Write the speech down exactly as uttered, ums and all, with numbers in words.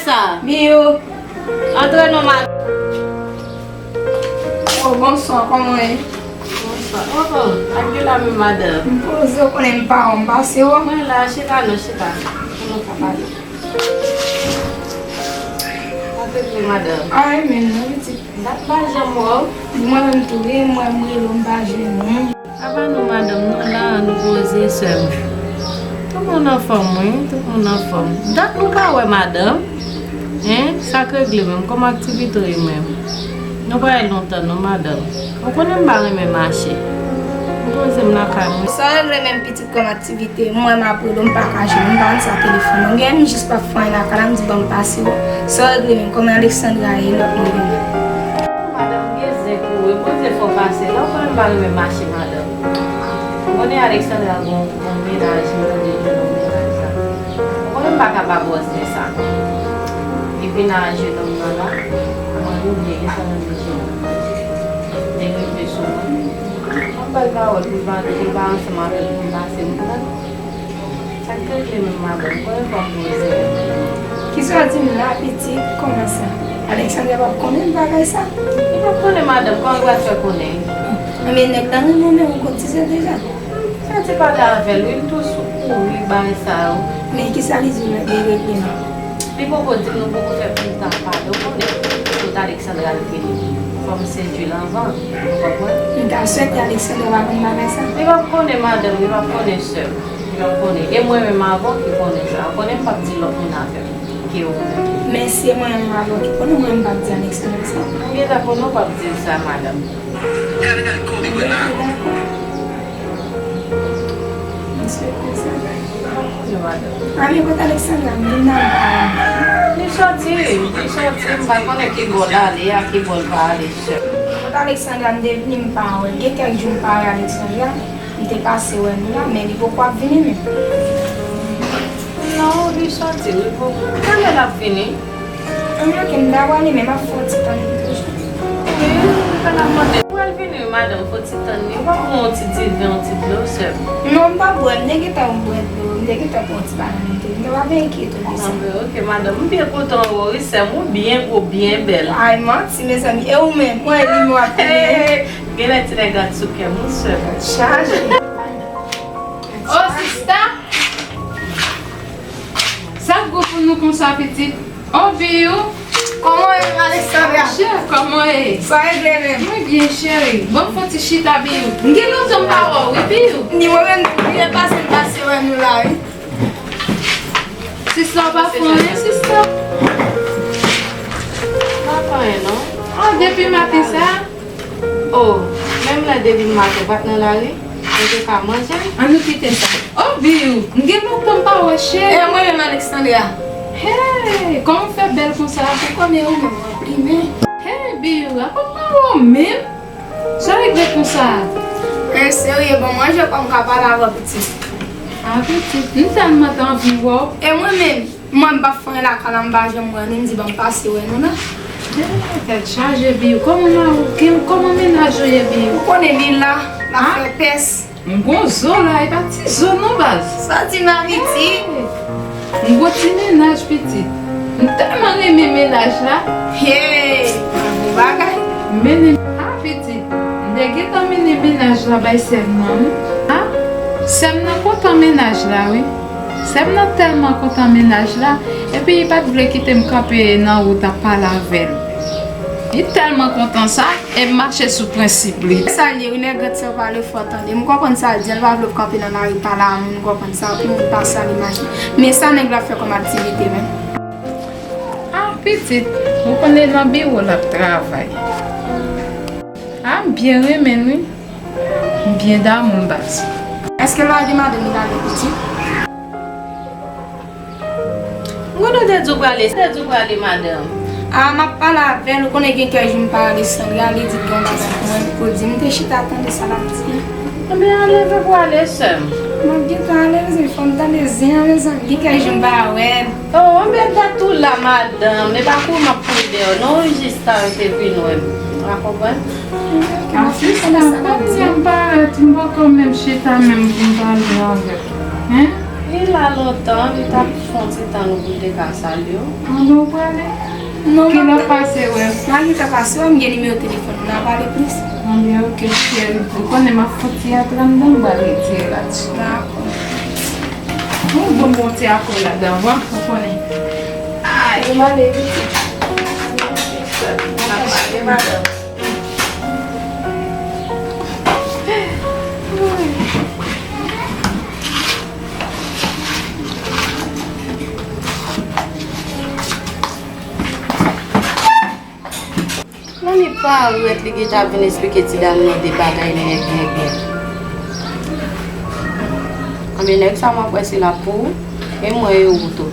Sa. Biyo. Antre non, madanm. Oh, bonswa, kòman w ye? Bonswa. Oh, oh, ak de la menm, madanm. M poze, w konnen m pa wè w, m pase w. Mwen la, chita non, chita. Pou nou ka pale. Sa te vle, madanm? Ay, men non, pitit. Dat m pa janm wè w. Mwen menm tou, wi, mwen, m rele w, m pa jwenn ou. Apa nou, madanm, nou la, nou poze, sè m. Tout moun anfòm, wi, tout moun anfòm. Dat nou pa wè, madanm. Hein, sa k regle menm? Kòman aktivite w ye menm? Nou pa wè lontan, non, madanm. Ou konnen m pa renmen mache. M poze m lakay mwen. Sa regle menm, pitit, kòm aktivite? M wè m ap rele w, m pa ka jwenn ou, m pa konn sa telefòn ou gen, m jis pa fè anyen lakay la, m di ban m pase w. Sa w regle menm? Kòman Alexandra ye, lòt moun yo menm? Madanm, gen zen pou ou wi, Bondye fè w pase la, ou konnen m pa renmen mache, madanm. Ou konnen Alexandra gon, gon mennaj, m tande li nan mennaj la. Ou konnen m pa ka ba bòz zen sa. Epi nan aje nonm nan la, mwen oubyen gentan nan deje nèg rive sou mwen. Mwen ba l pawòl pou l pa, pou l pa ansanm avèk mwen, pase m pran. Sa k regle menm, madanm? Kòman fò m poze? Kisa w di m la, pitit? Kòman sa? Alexandra p ap konnen bagay sa? Li p ap konnen, madanm. Kòman l pral fè konnen? Anben, nèg la renmen w, men ou kotize deja. Sa di pale avè l, wi, m tou sou kouri bagay sa yo. Men kisa li di w de regle menm? Li poko di m, nou poko fè pita pale, ou konnen. Kot Alexandra l vini. Fò m sedui l anvan, ou konprann? M ta swete Alexandra pa konn bagay sa. Li p ap konnen, madanm, li p ap konnen, sè m. Li p ap konnen. E mwen menm avè w ki konnen sa. Ou konnen m p ap di lòt moun afè m ke ou menm. Men si e mwen menm avè w ki konnen, mwen menm m p ap di Alexandra sa. M gentan konnen w p ap di l sa, madanm. Gade, gade, kote mwen la. Misye konsa. Anyen, kote Alexandra? M vin nan ba. Li soti, li soti, m pa konnen ki bò l ale a, ki bò l pa ale, sè. Kote Alexandra, m te vini, m pa wè. Gen kèk jou m pa wè Alexandra. M te pase wè nou la, men li poko ap vini menm. Non, li soti, li poko. Kilè l ap vini? Anyen, oke, m ta prale, men m ap fè yon ti tann li toujou. Wi, m ta ap mande. Ou pral vini, wi, madanm, fò ti tann li. Ou pa pran yon ti diven, yon ti dlo, sè m? Non, m pa bwè, m te gentan bwè dlo, m te gentan pran yon ti bagay nan tè m, men w ap enkyete w de sa. Anben, oke, madanm, m byen kontan wè w, wi, sè m, ou byen gwo, byen bèl. Ay, manti, mezanmi, e ou menm, mwen, li nou ap vini. Genlè ti nèg la t sou kè m, wi, sè m. Chaje. Oh, sista! Sa k gou pou nou konsa, pitit? Oh, Biyou! Kòman w ye, Alexandra? Chè, kòman w ye? Sa regle menm? Mwen byen, cheri. Ban m fè yon ti chita, Biyou. M gen lontan m pa wè w, wi, Biyou. Ni mwen menm tou, byen pase m pase wè nou la, wi. Sista, w pa fè anyen, sista? M pa fè anyen, non. Oh, depi maten sa? Oh, menm lè depi maten, w pa t nan lari? Ou te ka manje? An nou kite sa. Oh, Biyou, m gen lontan m pa wè cheri. E mwen menm, Alexandra. Hey, kòman w fè bèl konsa? Ou konnen ou menm w ap plimen. Hey, Biyou, apa m pa wè w menm? Sa regle konsa? E serye, bon, manje kòm ka pale avè w, pitit. Ah, pitit, m tèlman t anvi wè w. E mwen menm? Mwen, m p ap fè anyen lakay la, m pa janm wè nou, m di ban m pase wè nou la. Eh, tèt chaje, Biyou. Kòman mari w, kòman mennaj ou ye, Biyou? Ou konnen li la, l ap fè pès. M gon zo la, e pa ti zo non, baz. Sa di m la, pitit? Eh, m gon ti mennaj, pitit. M tèlman renmen mennaj la. Hey, bon bagay. Mennen, ah, pitit. M te gentan mennen mennaj la bay sè m nan, wi. Ah, sè m nan kontan mennaj la, wi. Sè m nan tèlman kontan mennaj la, epi li pa t vle kite m kanpe nan wout ap pale avè l. Li tèlman kontan sa, e m mache sou prensip li. Sa l ye, wi, nèg grant sè w pale fò tande. M konprann sa l di an, l pa vle w kanpe nan lari pale a moun, m konprann sa, pou moun pase al imajine. Men sa nèg la ap fè kòm aktivite menm? Ah, pitit, ou konnen nan biwo l ap travay. Ah, m byen renmen l, wi. M byen damou m, baz. Èske l pa gen madanm li pa gen pitit? M konnen w te di w prale, te di w prale, madanm. Ah, m ap pale avè l, ou konnen gen kèk jou m pa ale Sandra, li di l gen yon bagay pou mwen, pou l di m, m te chita tande sa l ap di. Anben, ale, leve pou ale, sè m. M ap gentan ale, mezanmi, fò m tande zen an, mezanmi, gen kèk jou m pa wè l. Oh, anben, dat ou la, madanm, e pa kou m ap kouri dèyè w, non, jis ta yo te vin wè m. Ou konprann? Asistan, kòman m parèt, m poko menm chita menm pou m pale avèk ou. Hein? Li la lontan, li t ap fè yon ti tan nou pou l te ka salye w. Anben, ou prale? Non, m ap pase wè. M a gentan pase wè, m gen nimewo telefòn ou, n a pale plis. Anben, oke, cheri. Ou konnen m ap fè yon ti aprann, m pral retire la. Dakò. Yon bon, bon ti akò ladan, w konnen. Ay, m ale pitit. M ap ale, madanm. Nan li parèt, li gentan vin esplike ti dam nan de bagay nèg, nèg, nèg. Anben, nèg sa mwen kwè se l ap pou ou, e mwen e ou tou.